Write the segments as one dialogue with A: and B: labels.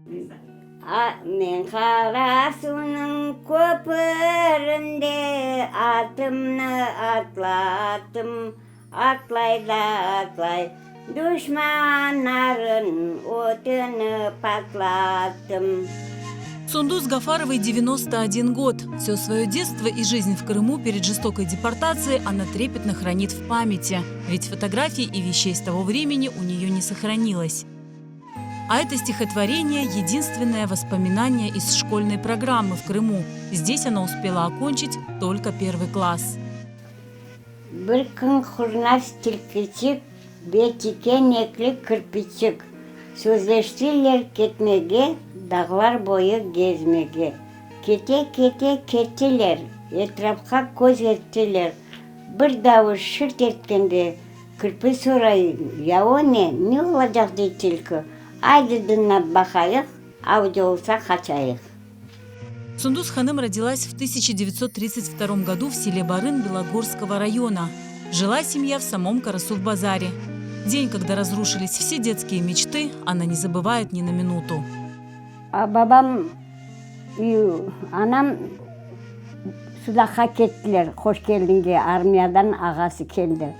A: Men Qarasuvnıñ köpürinde atımnı atlattım, atlay da atlay, duşmanların ötüni patlattım.
B: Сундуз Гафаровой 91 год. Все свое детство и жизнь в Крыму перед жестокой депортацией она трепетно хранит в памяти. Ведь фотографий и вещей с того времени у нее не сохранилось. А это стихотворение – единственное воспоминание из школьной программы в Крыму. Здесь она успела окончить только первый класс.
A: Bir kün qurnaz tilkiçik ve tikenekli kirpiçik sözleştiler ketmege dağlar boyu gezmege. Kete-kete kettiler, etrafqa köz ettiler. Bir davuş şırt etkende Kirpi soray, Ya o ne, ne olacaq, dey tilki, aydı dıñlap baqayıq, avcı olsa qaçayıq.
B: Сундуз Ханым родилась в 1932 году в селе Барын Белогорского района. Жила семья в самом Карасув-базаре. День, когда разрушились все детские мечты, она не забывает ни на минуту.
A: A babam anam Sudaqqa kettiler, Hoş Keldinge, armiyadan ağası keldi,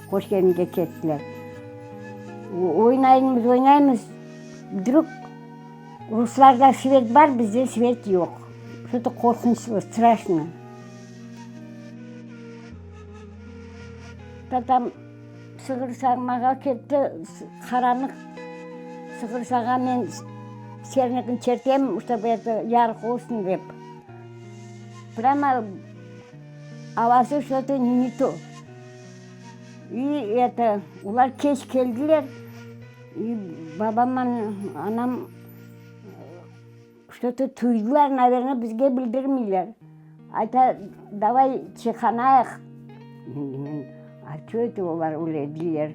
A: Hoş Keldinge kettiler. Oynaymız, oynaymız, vdrug ruslarda svet bar, bizde svet yoq. Şto-to qorqunçlı, straşno. Tatam sığır sağmağa ketti, qaranlıq sığır sağa, men sernikni çertem, ştob eto yarıq olsun dep. Prâmo avası şto-to ne to. İ eto, olar keç keldiler, i babamman anam şto-to tuydılar, naverno, bizge bildirmeyler. Ayta, davay çayhanayıq. A ço eto olar öyle deyler?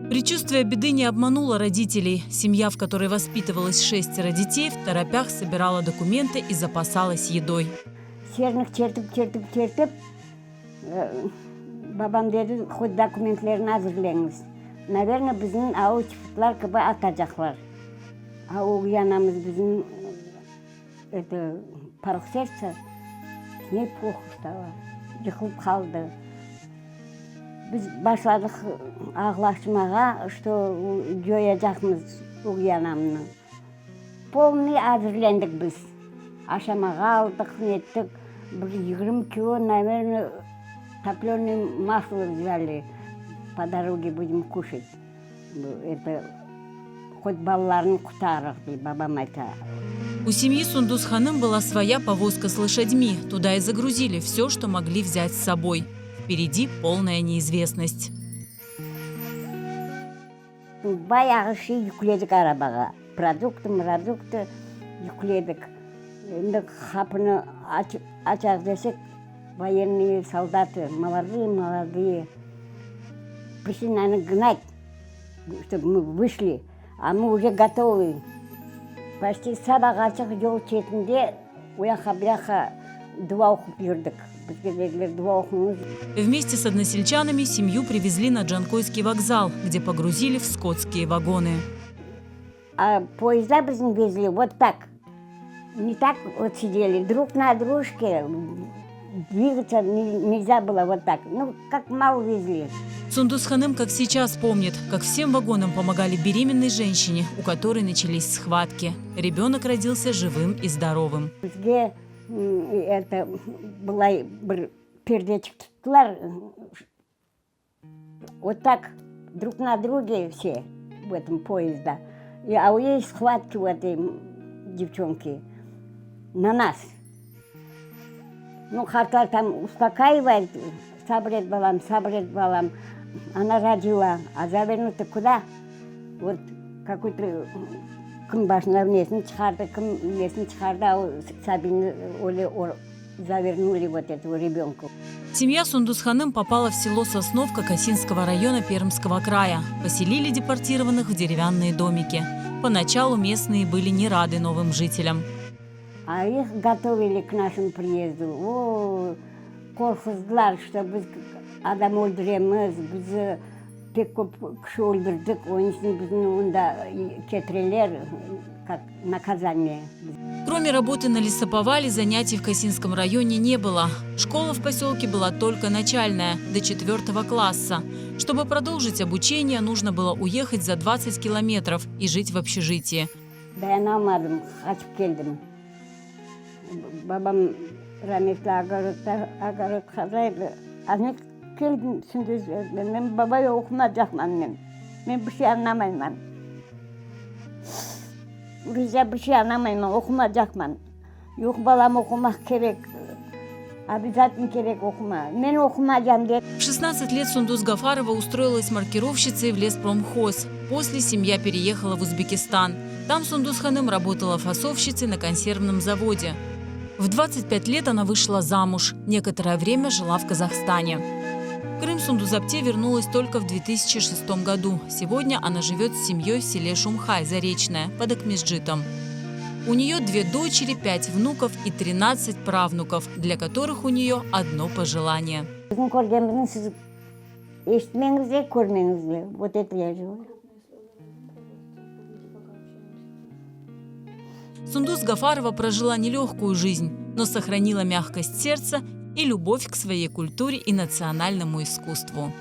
B: Предчувствие беды не обмануло родителей. Семья, в которой воспитывалось шестеро детей, в торопях собирала документы и запасалась едой.
A: Sernik çertip, çertip, çertip, babam dedi, hot dokumentlerni azırlañız. Naverno, bizni avu çıfıtlar kibi atacaqlar. A ögey anamız bizni, eto, porok serdtsa, s ney ploho stalo, yıqılıp qaldı. Biz başladıq ağlaşmağa, çto coyacaqmız ögey anamnı. Polnıy azırlendik biz. Aşamağa aldıq, nettik, bir 20 kilo, naverno, toplönıy maslo vzâli, po doroge budem kuşat. Eto, hot balalarnı qutarıq, dey babam ayta.
B: У семьи Сундуз Ханым была своя повозка с лошадьми. Туда и загрузили все, что могли взять с собой. Впереди полная неизвестность.
A: Bayağı şey yükledik arabağa, produktı, mroduktı yükledik. Endi qapını açaq desek, voyennıye soldatı, molodые, molodые, prişli nami gnat, ştob mı vışli, a mı uje gotovıy. Почti sabağaçıq yol çetinde o yaqqa, bu yaqqa dua oqup yürdik. Bizge dediler, dua oquñız.
B: Вместе с односельчанами семью привезли на Джанкойский вокзал, где погрузили в скотские вагоны.
A: А поезда bizni vezli вот так. Не так вот сидели, друг на дружке, двигаться нельзя было вот так. Ну, как мал везли.
B: Сундуз Ханым, как сейчас помнит, как всем вагонам помогали беременной женщине, у которой начались схватки. Ребенок родился живым и здоровым.
A: Bizge eto bılay bir perdeçik tuttılar, вот так друг на друге все в этом поезда. И, а у ей схватки у этой девчонки на нас. Ну, qartlar там успокаивает, sabır et balam, sabır et balam. Она родила, а завернута куда? Вот какой-то kim başına nesini çıqardı, kim nesini çıqardı, a o sabiyni öyle завернули вот этого ребенка.
B: Семья Сундуз Ханым попала в село Сосновка Косинского района Пермского края. Поселили депортированных в деревянные домики. Поначалу местные были не рады новым жителям.
A: А их готовили к нашему приезду. O, qorquzdılar, что biz adam öldüremiz, bizi. Pek köp kişi öldürdik, onıñ içün bizni onda ketireler, kak nakazaniye.
B: Кроме работы на лесоповале, занятий в Косинском районе не было. Школа в поселке была только начальная, до четвертого класса. Чтобы продолжить обучение, нужно было уехать за 20 километров и жить в общежитии.
A: Dayanamadım, qaçıp keldim. Babam rametli ogorodta, ogorod qaza edi. Ana keldim, şimdi men babay oqumacaqman men. Men bir şey añlamayman. Rusça bir şey añlamayman, oqumacaqman. Yoq, balam, oqumaq kerek, obязательно kerek oquma. Men oqumacam dep.
B: В 16 лет Сундуз Гафарова устроилась маркировщицей в леспромхоз. После семья переехала в Узбекистан. Там Сундуз Ханым работала фасовщицей на консервном заводе. В 25 лет она вышла замуж. Некоторое время жила в Казахстане. В Крым Сундуз Апте вернулась только в 2006 году. Сегодня она живет с семьей в селе Шумхай, Заречное, под Акмесджитом. У нее две дочери, пять внуков и 13 правнуков, для которых у нее одно пожелание.
A: Bizim körgenimizni siz eşitmeñiz de, körmeñiz de. Вот это я желаю.
B: Сундуз Гафарова прожила нелегкую жизнь, но сохранила мягкость сердца и любовь к своей культуре и национальному искусству.